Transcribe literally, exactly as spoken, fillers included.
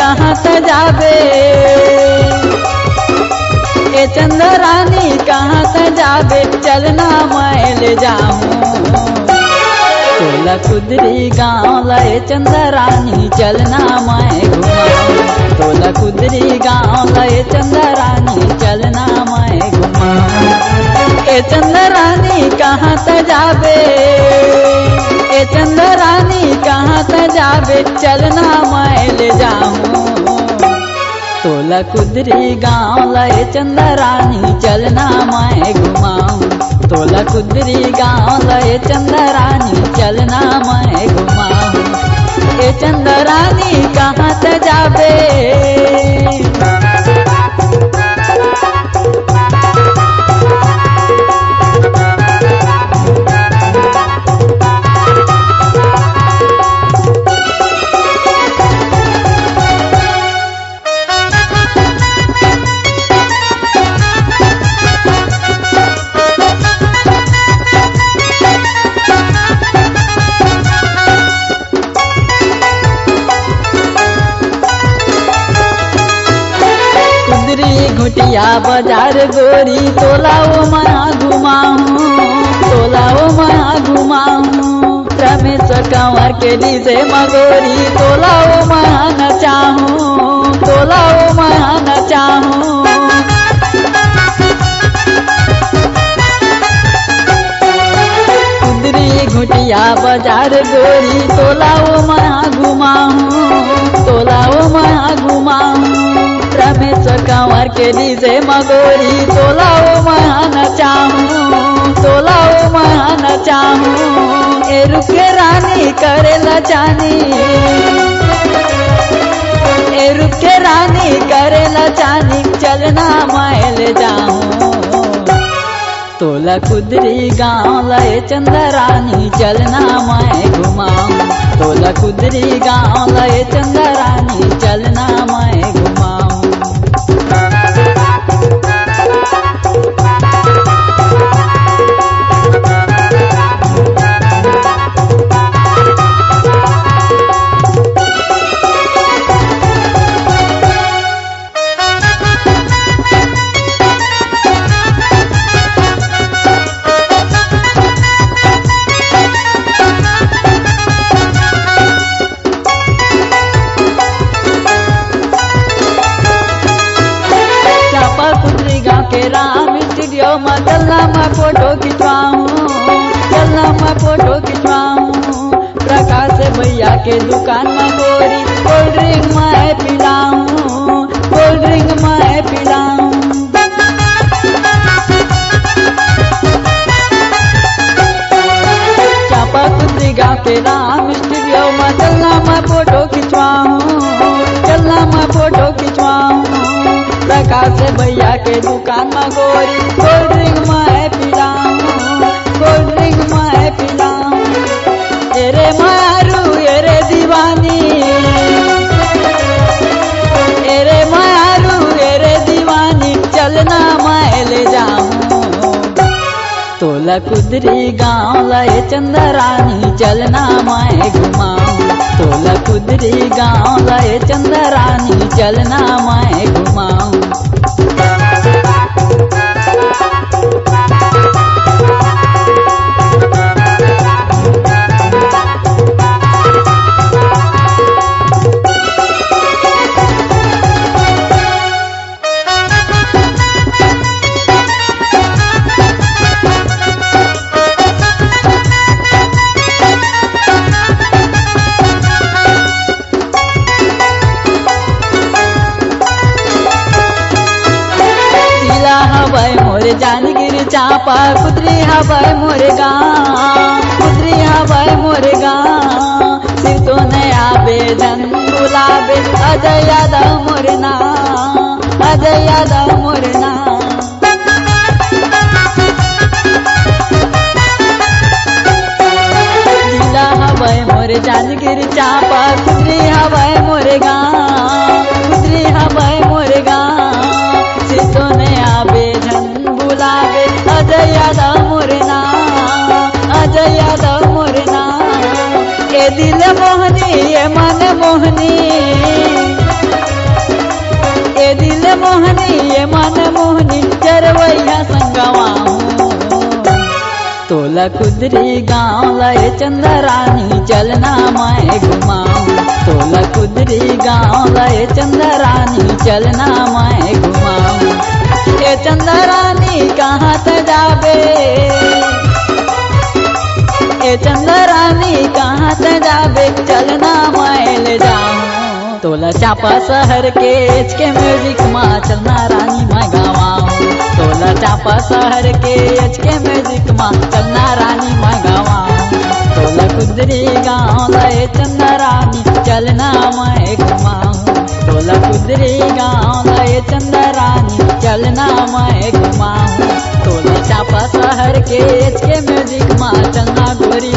कहाँ त जाबे, ए चंद्रानी कहाँ त जाबे, चलना मैं ले जाहूँ। तोला कुदरी गाँव ला ए चंद्रानी, चलना मैं घुमाहूँ। तोला कुदरी गाँव ला ए चंद्रानी, चलना मैं घुमाहूँ। ए चंद्रानी कहाँ त जाबे, ए चंद्रानी कहाँ त जाबे, चलना मैं ले जाहूँ। तोला कुदरी गाँव ला ए चंद्रानी, चलना मैं घुमाहूँ। तोला कुदरी गाँव ला ए चंद्रानी, चलना मैं घुमाहूँ। ए चंद्रानी कहाँ त जाबे। कुदरी घुटिया बजार गोरी, तोला ओ महा घुमाहूँ, तोला ओ महा घुमाहूँ। रमेश कंवर के डीजे म गोरी, तोला ओ महा नचाहूँ, तोला ओ महा नचाहूँ। कुदरी घुटिया बजार गोरी, तोला ओ महा घुमाहूँ, तोला ओ महा घुमाहूँ। रमेश कंवर के डीजे म गोरी, तोला ओ महा नचाहूँ, तोला ओ महा नचाहूँ। ए रुख के रानी करे ला चानी, ए रुख के रानी करे ला चानी, चलना मैं ले जाहूँ। तोला कुदरी गाँव ला ए चंद्रानी, चलना मैं घुमाहूँ। तोला कुदरी गाँव ला ए चंद्रानी, चलना मैं घुमाहूँ। चांपा कुदरी गांव के राम स्टूडियो म चलना मैं फोटो खिंचवाऊं, चलना मैं फोटो खिंचवाऊं। प्रकाश भैया के दुकान म गोरी कोल्ड ड्रिंक मैं पिलाऊं, कोल्ड ड्रिंक मैं पिलाऊं। चांपा कुदरी गांव के राम स्टूडियो म चलना मैं फोटो खिंचवाऊं, चलना मैं फोटो खिंचवाऊं। प्रकाश भैया के दुकान म गोरी कोल्ड ड्रिंक मैं पिलाऊं, कोल्ड ड्रिंक मैं पिलाऊं। एरे मारू एरे दीवानी, एरे मारू एरे दीवानी, चलना मैं ले जाऊं। तोला कुदरी गांव ला ए चंद्रानी, चलना मैं घुमाऊं। तोला कुदरी गांव ला ए चंद्रानी, चलना मैं घुमाऊं। जिला हवय मोर जांजगीर चांपा, कुदरी हवय मोर गांव, कुदरी हवय मोर गांव। सिरतोन आबे झन भुलाबे, अजय यादव मोर नाम, अजय यादव मोर नाम। जिला हवय मोर जांजगीर चांपा, कुदरी हवय मोर गांव, कुदरी हवय मोर गांव। सिरतोन आबे झन भुलाबे, अजय यादव मोर नाम, अजय यादव मोर नाम। ए दिल मोहनी, ए मन मोहनी, मोहनी ये मन मोहनी चरवैया संगवा हूँ। तोला कुदरी गाँव ला ए चंदा रानी चलना मैं घुमाऊँ। तोला कुदरी गाँव ला ए चंदा रानी चलना मैं घुमाऊँ। ए चंदा रानी कहाँ त जाबे, ए चंदा रानी कहाँ त जाबे चलना मैं ले जाऊँ। तोला चांपा शहर के एच के म्यूजिक मा चलना रानी मैं गवाऊँ। तोला चांपा शहर के एच के म्यूजिक मा चलना रानी मैं गवाऊँ। तोला कुदरी गाँव ला ए चंदा रानी चलना मैं घुमाऊँ। तोला कुदरी गाँव ला ए चंदा रानी चलना मैं घुमाऊँ। तोला चांपा शहर के एच के म्यूजिक मा चलना गोरी